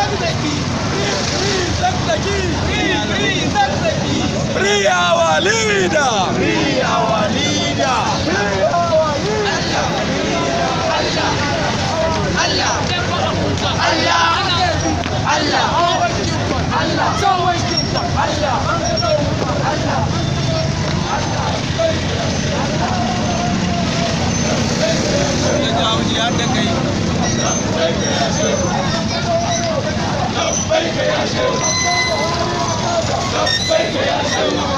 Zakzaki. Free Zakzaki. Free, free Zakzaki. Free our leader. Free our leader. Free our leader. Allah. Allah. Allah. Allah. Allah. Allah. Allah. لبيك يا شيخ. لبيك يا شيخ.